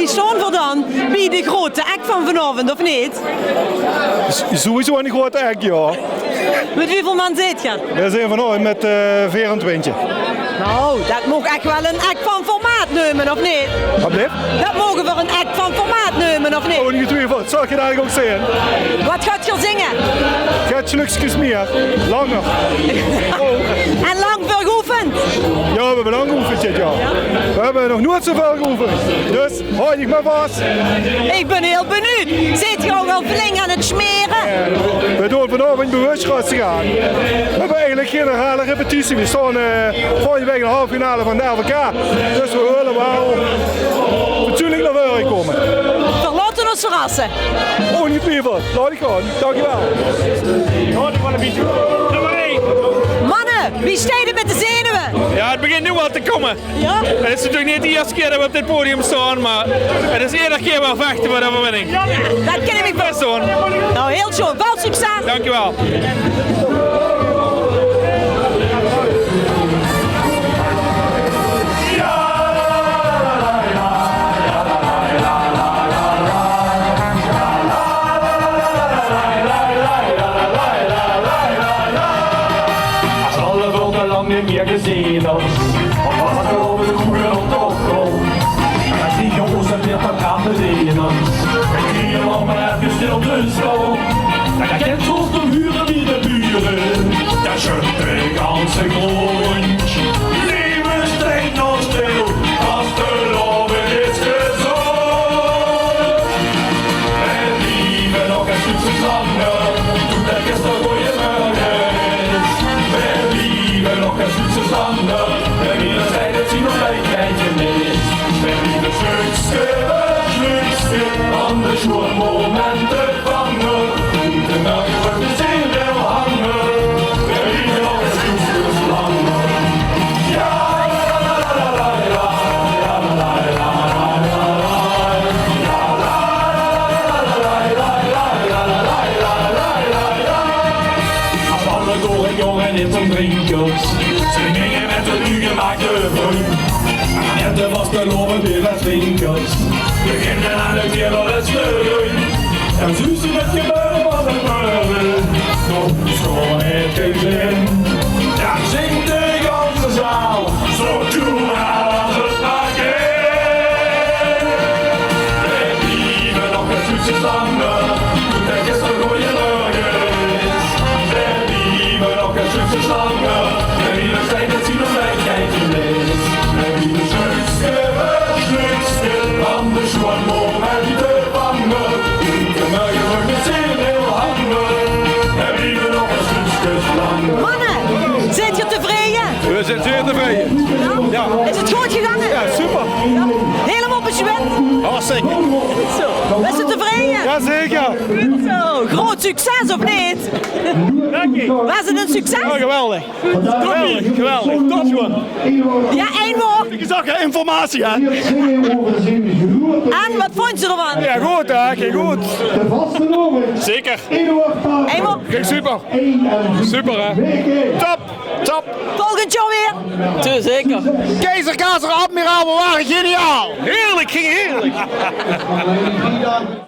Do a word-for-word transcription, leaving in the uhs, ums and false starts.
Wie staon v'r dan? Bie de groeate act van vanaovend, of neet? S-, sowieso 'ne groeate act, jao. Mit wieväöl man zeet geer? Veer zeen vanaovend mit, eh, veerentwintig. Nou, det maag ech waal 'n act van formaat neume, of neet? Wat blief? Det moge v'r 'n act van formaat neume, of neet? Ongetwiefeld, zal ich dalik ouch zeen. Wat gaot geer zinge? Get slukskes mieë, langer. Oh. En lang veur geoefend? Jao, v'r höbbe lang geoefend dit jaor. Jao? V'r höbbe nog noeats zoväöl geoefend. Dus, haoj dich mer vas. Ich bön hiel benuujd. Zeet geer ouch al flink aan 't smere? V'r doon vanaovend bewus rustig aan. V'r höbbe eigelik gein herhaling repetitie. V'r staon, eh, volgende waek in de halve finale van de L V K. Dus v'r wille waal fatsoenlik nao veure kómme. V'r laote ós verrasse. Ongetwiefeld. Laot ich gaon. Dankjewel. Manne, wie steit 't mit de zenuwe? Jao, 't begint noe waal te kómme. Jao? 't Is natuurlik neet de ierste kier det v'r op dit podium staon, mer 't is eder kier waal vechte veur de euverwinning. Det kin ich mich bès doon. Nou, hiel sjoon. Väöl succes. Dankjewel. As alle völke lang neet mieë gezeen is, of as de rode koeie op de opkom. As die jónges 't weer vertrappe leren, die allemaol efkes stil te staon. Dan kènt geer ós toch hure bie de bure, det sjöt de ganse grond. Leef, steit nog stil, vastelaovend is gezónd. Veer blieve nog ein stökske langer, doot det gisteren goeiemorge is. Veer blieve nog ein stökske langer, veer blieve nog ein stökske, stökske van de sjoon momente. As alle gore jónge neet zónger drinkers, ze ginge mit de nuuj gemaakde brun. En de vastelaovend weer mit drinkers. Beginne aan de kerel is de run. En zuus se 't gebeure van de meure. Nog sjoon 't klinke in. Dao zingk de ganse zaal. Zo toen as 't maar kin. Veer blieve nog ein stökske langer. Doot det gisteren goeiemorge is. Veer blieve nog ein stökske langer. Veer blieve steit 't zien of veer kieke is. Veer blieve stökske veur stökske van de sjoon momente vange. Morge wuuert 't zeer väöl hanger. Veer blieve nog ein stökske langer. Manne, zeet geer tevreje? Veer zeen zeer tevreje. Jao? Is 't good gegange? Jao, super. Jao. Hielemaol bezweit? Hartstikke. Zo. Bis se tevreje? Jazeker. Zo. Groot succes, of neet? Dank je. Waas 't ein succes? Jao, geweldig. Geweldig, geweldig. Top gewoon. Jao, ein waord. Ich zag, hè, informatie, hè? En wat vónj geer d'rvan? Jao, good, hè? Ging good. Zeker. Ein waord. Ging super. Super, hè? Top, top. Volgend jaor weer. Tuur, zeker. Keizer, kazer, admiraal, we waren geniaal. Heerlijk, ging heerlijk.